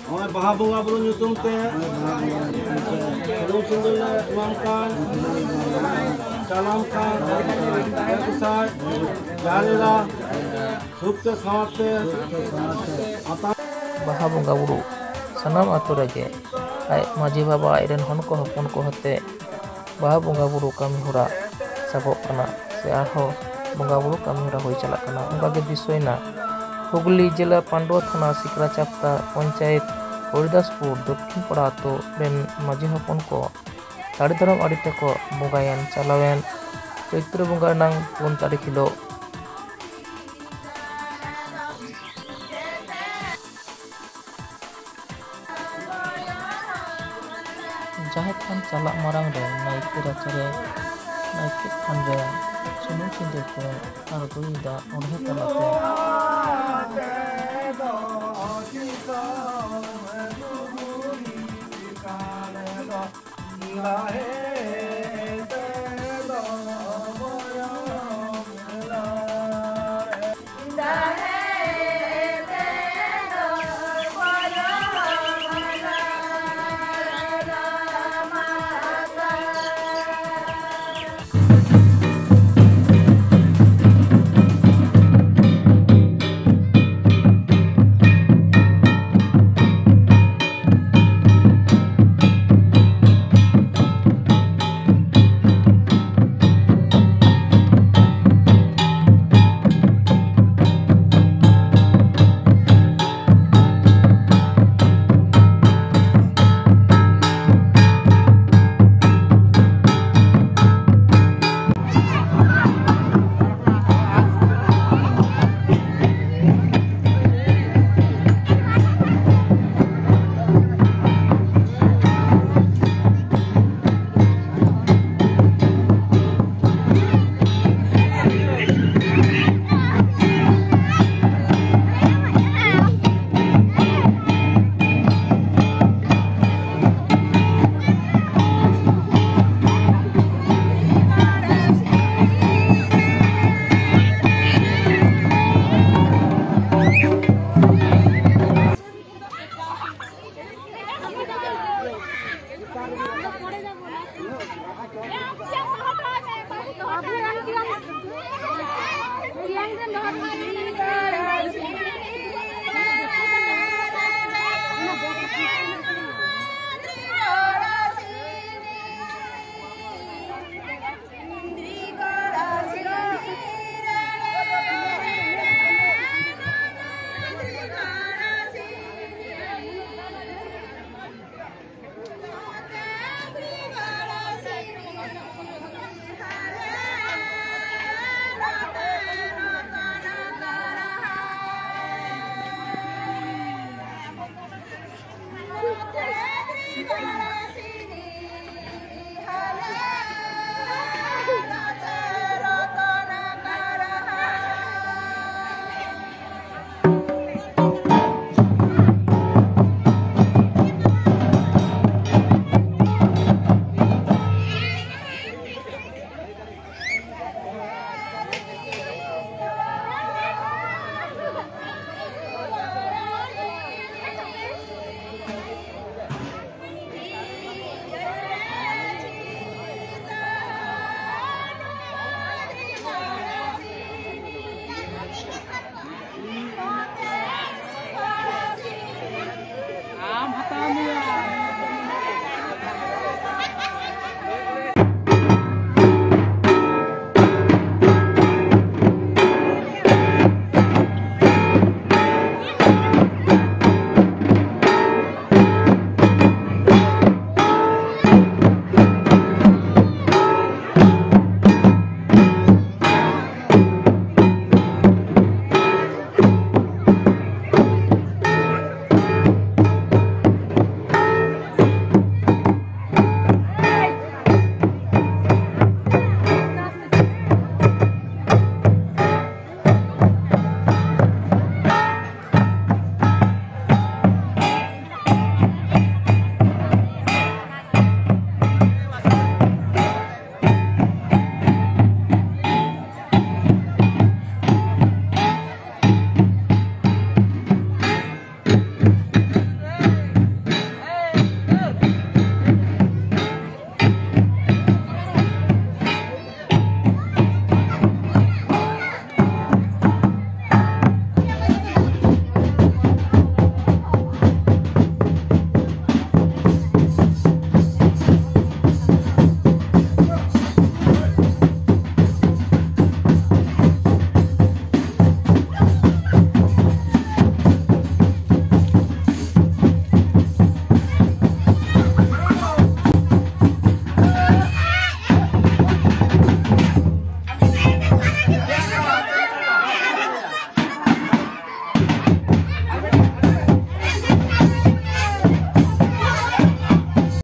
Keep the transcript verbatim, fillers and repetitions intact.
ᱱᱚᱜᱼᱚᱭ ᱵᱟᱦᱟ ᱵᱚᱸᱜᱟ ᱵᱩᱨᱩ ᱧᱩᱛᱩᱢ ᱛᱮ ᱥᱩᱱᱩᱢ ᱥᱤᱸᱫᱩᱨ ᱞᱮ ᱮᱢᱟᱢ ᱠᱟᱱ, ᱪᱟᱞᱟᱢ ᱠᱟᱱ, ᱡᱟᱦᱮᱨ ᱮᱨᱟ, ᱥᱩᱠ ᱛᱮ ᱥᱟᱶᱟᱨ ᱛᱮ ᱟᱛᱟᱝ᱾ ᱵᱟᱦᱟ ᱵᱚᱸᱜᱟ ᱵᱩᱨᱩ ᱥᱟᱱᱟᱢ ᱟᱛᱳ ᱨᱮᱜᱮ ᱟᱡ ᱢᱟᱹᱡᱷᱤ ᱵᱟᱵᱟ ᱟᱡ ᱨᱮᱱ ᱦᱚᱱ ᱠᱚ ᱦᱚᱯᱚᱱ ᱠᱚ ᱦᱚᱛᱮ ᱵᱟᱦᱟ ᱵᱚᱸᱜᱟ ᱵᱩᱨᱩ ᱠᱟᱹᱢᱤ ᱦᱚᱨᱟ ᱥᱟᱵᱚᱜ ᱠᱟᱱᱟ ᱥᱮ ᱟᱨᱦᱚᱸ ᱵᱚᱸᱜᱟ ᱵᱩᱨᱩ ᱠᱟᱹᱢᱤ ᱦᱚᱨᱟ ᱦᱩᱭ ᱪᱟᱞᱟᱜ ᱠᱟᱱᱟ᱾ ᱚᱱᱠᱟ ᱜᱮ ᱫᱤᱥᱟᱹᱭᱮᱱᱟ ᱦᱩᱜᱽᱞᱤ ᱡᱮᱞᱟ ᱯᱟᱱᱰᱩᱣᱟ ᱛᱷᱟᱱᱟ ᱥᱤᱠᱨᱟ ᱪᱟᱯᱛᱟ ᱯᱚᱧᱪᱟᱭᱮᱛ ᱦᱚᱨᱤᱫᱟᱥᱯᱩᱨ ᱫᱚᱠᱠᱷᱤᱱ ᱯᱟᱲᱟ ᱟᱛᱳ ᱨᱮᱱ ᱢᱟᱹᱡᱷᱤ ᱦᱚᱯᱚᱱ ᱠᱚ ᱛᱟᱲᱤ ᱫᱷᱚᱨᱚᱢ ᱟᱹᱨᱤ ᱛᱮᱠᱚ ᱵᱚᱸᱜᱟᱭᱮᱱ ᱪᱟᱞᱟᱣᱮᱱ ᱪᱳᱭᱛᱨᱚ ᱵᱚᱸᱜᱟ ᱨᱮᱱᱟᱝ ᱯᱩᱱ ᱛᱟᱹᱨᱤᱠᱷ ᱦᱤᱞᱳᱜ᱾ ᱡᱟᱦᱮᱨ ᱛᱷᱟᱱ ᱪᱟᱞᱟᱜ ᱢᱟᱲᱟᱝ ᱨᱮ ᱱᱟᱭᱠᱮ ᱨᱟᱪᱟᱨᱮ ᱱᱟᱭᱠᱮ ᱛᱷᱟᱱ ᱨᱮ ᱥᱩᱱᱩᱢ ᱥᱤᱸᱫᱩᱨ ᱠᱚ ᱟᱬᱜᱚᱭᱮᱫᱟ ᱚᱬᱦᱮ ᱛᱟᱞᱟᱛᱮ᱾